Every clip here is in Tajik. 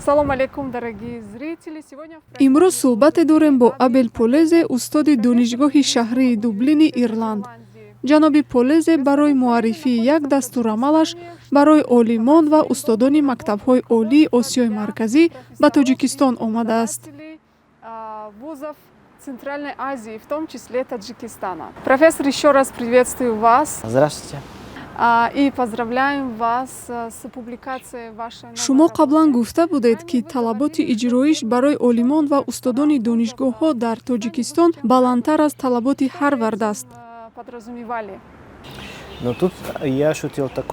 Салом алейкум, дорогие зрители. Сегодня в Имрӯз суҳбате дорем бо Абел Полезе, устоди Донишгоҳи шаҳрии Дублини Ирланд. Ҷаноби Полезе барои муаррифии як дастурамалаш барои олимон ва устодони мактабҳои олии Осиёи Марказӣ ба Тоҷикистон омадааст. Вузов Центральной Азии, в том числе Таджикистана. Профессор, еще раз приветствую вас. Здравствуйте. И поздравляем вас с публикацией вашей новой Шумо қаблан работы. гуфта будед, ки талаботи иҷроиш барои олимон ва устодони донишгоҳҳо дар Тоҷикистон баландтар аз талаботи Ҳарвард аст. Подразумевали. Но тут я ощутил то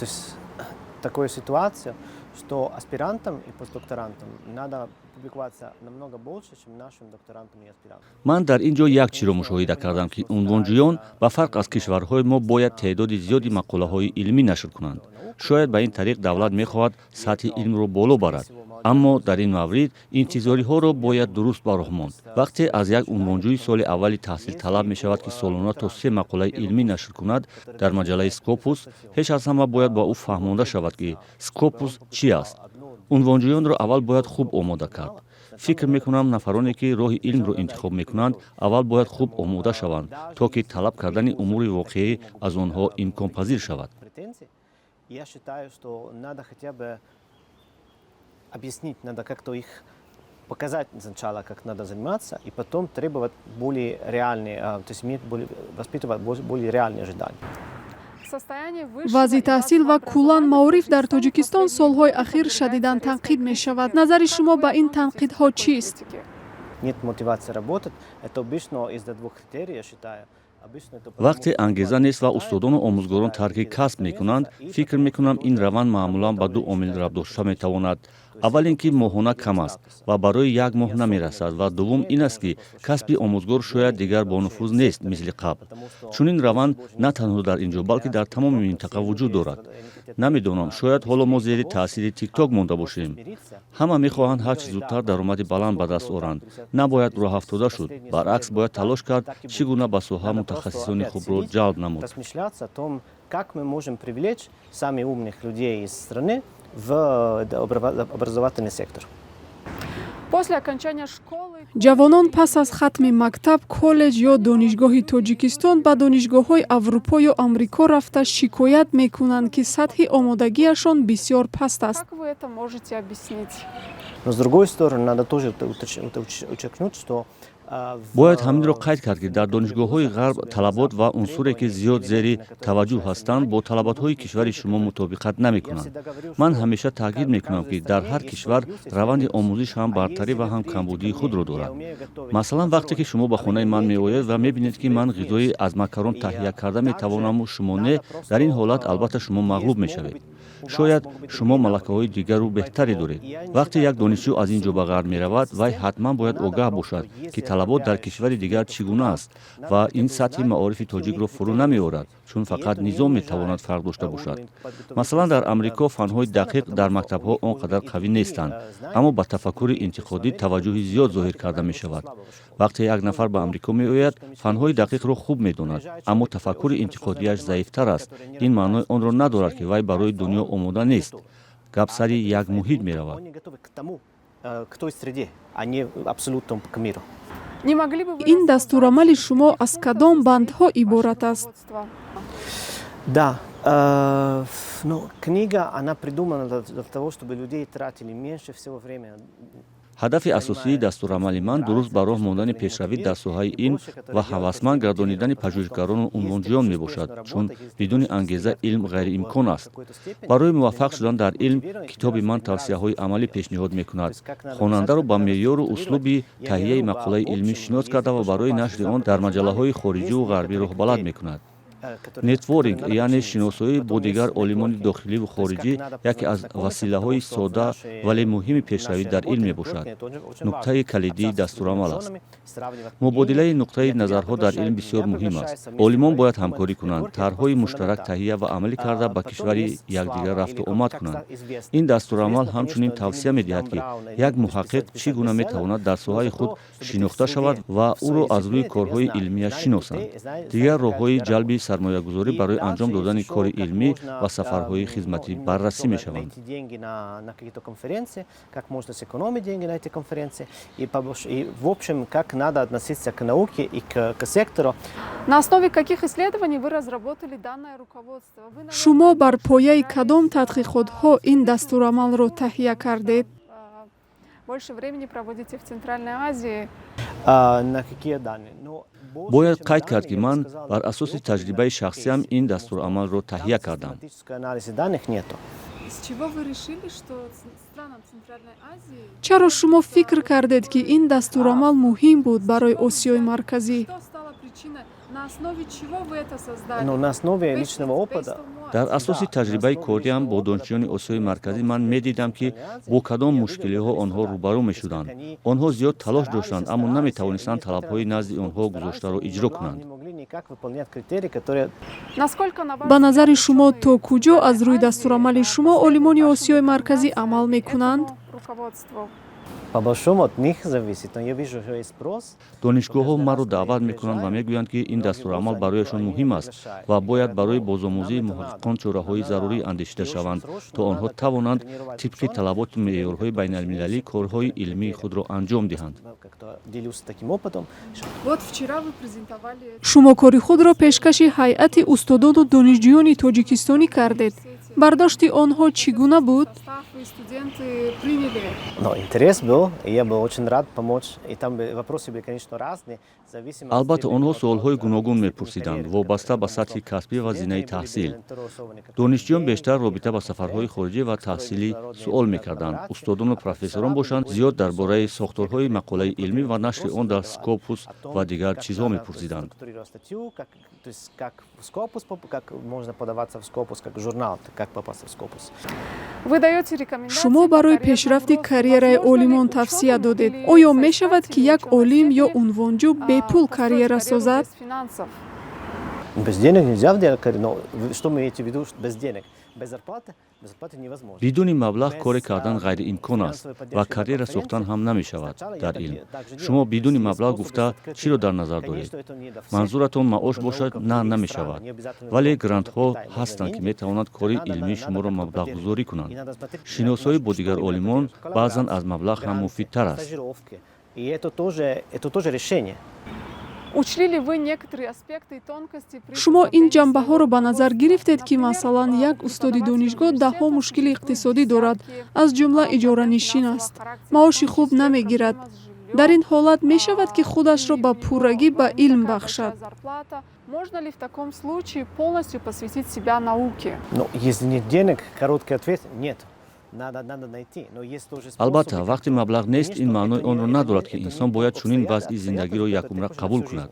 есть, такую ситуацию, что аспирантам и постдокторантам надо публиковаться намного больше, чем нашим докторантам и аспирантам. Ман дар ин ҷо як чиро мушоҳида кардам, ки унвонҷӯён ба фарқ аз кишварҳои мо бояд теъдоди зиёди мақолаҳои илмӣ нашр кунанд. Шояд ба ин тариқ давлат мехоҳад сатҳи илмро боло барад, аммо дар ин маврид интизориҳоро бояд дуруст ба роҳ монд. Вақте аз як унвонҷӯи соли аввали таҳсил талаб мешавад, ки солона то се мақолаи илмӣ нашр кунад дар маҷаллаи Скопус, пеш аз ҳама бояд ба ӯ фаҳмонда шавад, ки Скопус чӣ аст. Унвонҷӯёнро аввал бояд хуб омода кард. Фикр мекунам, нафароне ки роҳи илмро интихоб мекунанд, аввал бояд хуб омода шаванд, то ки талаб кардани умури воқеӣ аз онҳо имконпазир шавад. Претензий. Я считаю, что надо хотя бы объяснить, надо как-то их показать сначала, как надо заниматься, и потом требовать более реальные, то есть иметь более, воспитывать более реальные ожидания. Состояние Вазъи таҳсил ва куллан маориф дар Тоҷикистон солҳои ахир шадидан танқид мешавад. Назари шумо ба ин танқидҳо чист? Нет мотивации работать. Это обычно из-за двух критерий, я считаю. Вақте ангеза нест ва устодону омӯзгорон тарки касб мекунанд, фикр мекунам, ин раванд маъмулан ба ду омил рабт дошта метавонад. Аввал ин ки моҳона кам аст ва барои як моҳ намерасад, ва дуввум ин аст, ки касби омӯзгор шояд дигар бонуфуз нест, мисли қабл. Чунин раванд на танҳо дар ин ҷо, балки дар тамоми минтақа вуҷуд дорад. Намедонам, шояд ҳоло мо зери таъсири Тикток монда бошем. Ҳама мехоҳанд ҳарчи зудтар даромади баланд ба даст оранд. Набояд роҳафтода шуд, баръакс, бояд талош кард, чӣ гуна ба соҳа мутахассисони хубро ҷалб намуд. Как мы можем привлечь самых умных людей из страны в образовательный сектор. После окончания школы Ҷавонон пас аз хатми мактаб, коллеҷ ё донишгоҳи Тоҷикистон ба донишгоҳҳои Аврупо ё Амрико рафта шикоят мекунанд, ки сатҳи омодагиашон бисёр паст аст. Как вы это можете объяснить? Но, с другой стороны, надо тоже подчеркнуть, что Бояд ҳаминро қайд кард, ки дар донишгоҳҳои ғарб талабот ва унсуре, ки зиёд зери таваҷҷӯҳ ҳастанд, бо талаботҳои кишвари шумо мутобиқат намекунанд. Ман ҳамеша таъкид мекунам, ки дар ҳар кишвар раванди омӯзиш ҳам бартарӣ ва ҳам камбудии худро дорад. Масалан, вақте ки шумо ба хонаи ман меоед ва мебинед, ки ман ғизои аз макарон таҳия карда метавонаму шумо не, дар ин ҳолат албатта шумо мағлуб мешавед. Шояд шумо малакаҳои дигару беҳтаре доред. Вақте як донишҷӯ аз ин ҷо ба ғарб меравад, вай ҳатман бояд огаҳ бошад, ки талабот дар кишвари дигар чӣ гуна аст, ва ин сатҳи маорифи тоҷикро фурӯ намеорад, чун фақат низом метавонад фарқ дошта бошад. Масалан, дар Амрико фанҳои дақиқ дар мактабҳо он қадар қавӣ нестанд, аммо ба тафаккури интиқодӣ таваҷҷӯҳи зиёд зоҳир карда мешавад. Вақте як нафар ба Амрико меояд, фанҳои дақиқро хуб медонад, аммо тафаккури интиқодиаш заифтар аст. Ин маънои онро надорад, ки вай барои дунё омода нест. Гап сари як муҳит меравад. К той среде, а не абсолютно к миру. Не могли бы вы Ин дастурамали шумо аз кадом бандҳо иборат аст? Да, ну, книга, она придумана для того, чтобы людей тратили меньше всего времени. Ҳадафи асосии дастурамали ман дуруст ба роҳ мондани пешравӣ дар соҳаи илм ва ҳавасманд гардонидани пажӯҳишгарону унвонҷӯён мебошад, чун бидуни ангеза илм ғайриимкон аст. Барои муваффақ шудан дар илм китоби ман тавсияҳои амалӣ пешниҳод мекунад, хонандаро ба меъёру услуби таҳияи мақолаи илмӣ шинос карда ва барои нашри он дар маҷаллаҳои хориҷиву ғарбӣ роҳбалад мекунад. Нетворкинг, яъне шиносоӣ бо дигар олимони дохиливу хориҷӣ, яке аз василаҳои сода, вале муҳими пешравӣ дар илм мебошад. Нуктаи калидии дастурамал аст. Мубодилаи нуқтаи назарҳо дар илм бисёр муҳим аст. Олимон бояд ҳамкорӣ кунанд, тарҳҳои муштарак таҳия ва амалӣ карда, ба кишвари якдигар рафту омад кунанд. Ин дастурамал ҳамчунин тавсия медиҳад, ки як муҳаққиқ чӣ гуна метавонад дар соҳаи худ шинохта шавад ва ӯро аз рӯи корҳои илмияш шиносанд. Дигар роҳҳои ҷалби сармоягузорӣ барои анҷом додани кори илмӣ ва сафарҳои хизматӣ баррасӣ мешаванд. Как можно сэкономить деньги на эти конференции и, в общем, как надо относиться к науке и к сектору. На основе каких исследований вы разработали данное руководство? Шумо бар пояи кадом тадқиқотҳо ин дастурамалро таҳия кардед? Больше времени проводите в Центральной Азии. На какие данные? Ну, Бояд қайд кард, ки ман бар асоси таҷрибаи шахсиам ин дастурамалро таҳия кардам. С чего вы решили, что странам Центральной Азии? Чаро шумо фикр кардед, ки ин дастурамал муҳим буд барои Осиёи Марказӣ? Что стало причиной? На основе чего вы это создали? Ну, на основе личного опыта. Дар асоси таҷрибаи кориам бо донишҷӯёни Осиёи Марказӣ ман медидам, ки бо кадом мушкилиҳо онҳо рӯбарӯ мешуданд. Онҳо зиёд талош доштанд, аммо наметавонистанд талабҳои назди онҳо гузоштаро иҷро кунанд. Ба назари шумо, то куҷо аз рӯи дастурамали шумо олимони Осиёи Марказӣ амал мекунанд? По большому от них зависит, но я вижу, что есть спрос. Донишгоҳҳо маро даъват мекунанд ва мегӯянд, ки ин дастурамал барояшон муҳим аст ва бояд барои бозомӯзии муҳаққиқон чораҳои зарурӣ андешида шаванд, то онҳо тавонанд тибқи талаботу меъёрҳои байналмилалӣ корҳои илмии худро анҷом диҳанд. Делюсь таким опытом. Вот вчера вы презентовали. Шумо кори худро пешкаши ҳайати устодону донишҷӯёни тоҷикистонӣ кардед. Бардошти онҳо чӣ гуна буд? Состав и студенты приняли. Но интерес был, и я был очень рад помочь. И там вопросы были, конечно, разные. Албатта, онҳо суолҳои гуногун мепурсиданд, вобаста ба сатҳи касбӣ ва зинаи таҳсил. Донишҷӯён бештар робита ба сафарҳои хориҷӣ ва таҳсилӣ суол мекарданд. Устодону профессорон бошанд, зиёд дар бораи сохторҳои мақолаи илмӣ ва нашри он дар Скопус ва дигар чизҳо мепурсиданд. То есть как в Scopus, как можно подаваться в Scopus, как журнал, как попасть в Scopus. Шумо барои пешрафти карьераи олимон тавсия додед. Оё мешавад, ки як олим ё унвонҷӯ бепул карьера созад? Без денег нельзя делать карьеру. Но что мы имеете в виду без денег? Без зарплаты? Без зарплаты невозможно. Бидуни маблағ коре кардан ғайриимкон аст ва карьера сохтан ҳам намешавад дар илм. Шумо бидуни маблағ гуфта чиро дар назар доред? Манзуратон маош бошад, на, намешавад, вале грантҳо ҳастанд, ки метавонанд кори илмии шуморо маблағгузорӣ кунанд. Шиносоӣ бо дигар олимон баъзан аз маблағ ҳам муфидтар аст. И это тоже решение. Шумо ин ҷанбаҳоро ба назар гирифтед, ки масалан, як устоди донишгоҳ даҳҳо мушкили иқтисодӣ дорад, аз ҷумла иҷоранишин аст, маоши хуб намегирад. Дар ин ҳолат мешавад, ки худашро ба пуррагӣ ба илм бахшад? Можно ли в таком случае полностью посвятить себя науке? Ну, если нет денег, короткий ответ – нет. Албатта, вақте маблағ нест, ин маънои онро надорад, ки инсон бояд чунин вазъи зиндагиро якумра қабул кунад.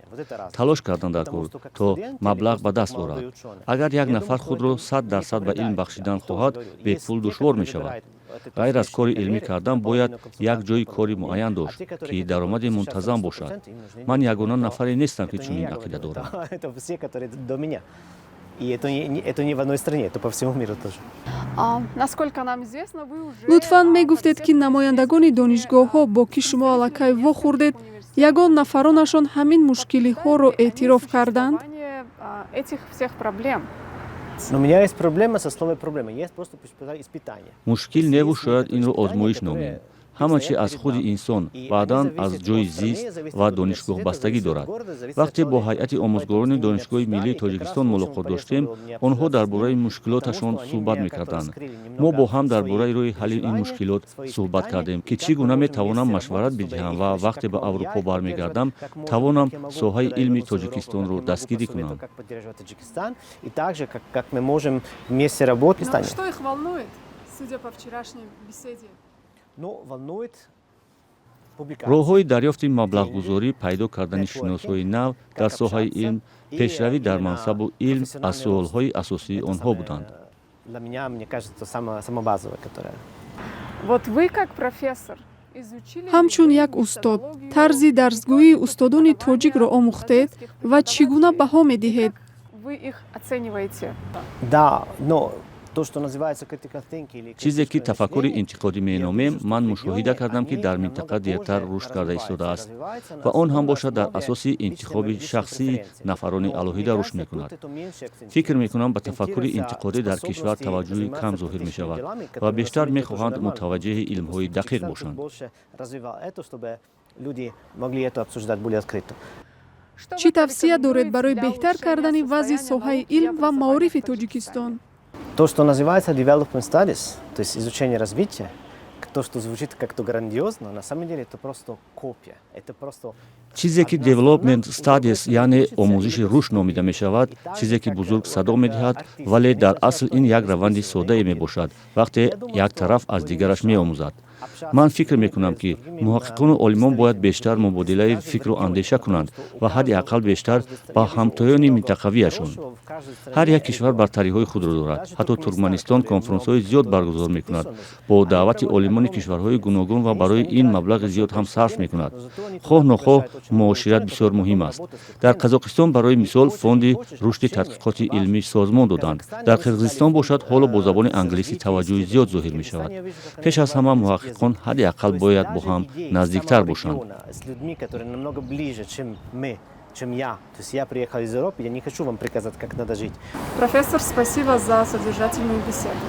Талош кардан дар кор, то маблағ ба даст орад. Агар як нафар худро 100% ба илм бахшидан хоҳад, бепул душвор мешавад. Ғайр аз кори илмӣ кардан, бояд як ҷои кори муайян дошт, ки даромади мунтазам бошад. Ман ягона нафаре нестам, ки чунин ақида дорам. И это не в одной стране, это по всему миру тоже. Лутфан, мегуфтед, ки намояндагони донишгоҳҳо, бо ки шумо аллакай вохӯрдед, ягон нафаронашон ҳамин мушкилиҳоро эътироф карданд? Этих всех проблем. Но у меня есть проблема со словом «проблема». Есть просто испытание. Мушкил неву, шояд инро озмоиш номем. Ҳама чи аз худи инсон, баъдан аз ҷои зист ва донишгоҳ бастагӣ дорад. Вақте бо ҳайати омӯзгорони Донишгоҳи миллии Тоҷикистон мулоқот доштем, онҳо дар бораи мушкилоташон суҳбат мекарданд. Мо бо ҳам дар бораи роҳи ҳалли ин мушкилот суҳбат кардем, ки чӣ гуна метавонам машварат бидиҳам ва вақте ба Аврупо бармегардам, тавонам соҳаи илми Тоҷикистонро дастгирӣ кунам. И также, как мы можем вместе работать. Что их волнует, судя по вчерашней беседе? Ну, волнует роҳҳои дарёфти маблағгузорӣ, пайдо кардани шиносҳои нав дар соҳаи илм, пешравӣ дар мансабу илм аз суолҳои асосии онҳо буданд. Для меня, мне кажется, самое базовое, которое. Вот вы как профессор Ҳамчун як устод, тарзи дарсгӯии устодони тоҷикро омӯхтед ва чӣ гуна баҳо медиҳед? Вы их оцениваете? Да, но Чизе ки тафаккури интиқодӣ меномем, ман мушоҳида кардам, ки дар минтақа дертар рушд карда истодааст ва он ҳам бошад, дар асоси интихоби шахсии нафарони алоҳида рушд мекунад. Фикр мекунам, ба тафаккури интиқодӣ дар кишвар таваҷҷӯҳи кам зоҳир мешавад ва бештар мехоҳанд мутаваҷҷеҳи илмҳои дақиқ бошанд. Люди могли это обсуждать более открыто. Чӣ тавсия доред барои беҳтар кардани вазъи соҳаи илм ва маорифи Тоҷикистон? То, что называется development studies, то есть изучение развития, то, что звучит как-то грандиозно, на самом деле это просто копия. Это просто Чизе ки development studies, яъне омӯзиши рушд номида мешавад, чизе ки бузург садо медиҳад, вале дар асл ин як раванди соддае мебошад, вақте як тараф аз дигараш меомӯзад. Ман фикр мекунам, ки муҳаққиқону олимон бояд бештар мубодилаи фикру андеша кунанд ва ҳадди ақал бештар ба ҳамтоёни минтақавиашон. Ҳар як кишвар бартариҳои худро дорад. Ҳатто Туркманистон конфронсҳои зиёд баргузор мекунад бо даъвати олимони кишварҳои гуногун ва барои ин маблағи зиёд ҳам сарф мекунад. Хоҳ нохоҳ, муошират бисёр муҳим аст. Дар Қазоқистон, барои мисол, фонди рушди тадқиқоти илмӣ созмон доданд. Дар Қирғизистон бошад, ҳоло бо забони англисӣ таваҷҷӯҳи зиёд зоҳир мешавад. Пеш аз ҳама, муҳаққиқон ҳадди ақал бояд бо ҳам наздиктар бошанд. Чем я. То есть я приехал из Европы, я не хочу вам приказать, как надо жить. Профессор, спасибо за содержательную беседу.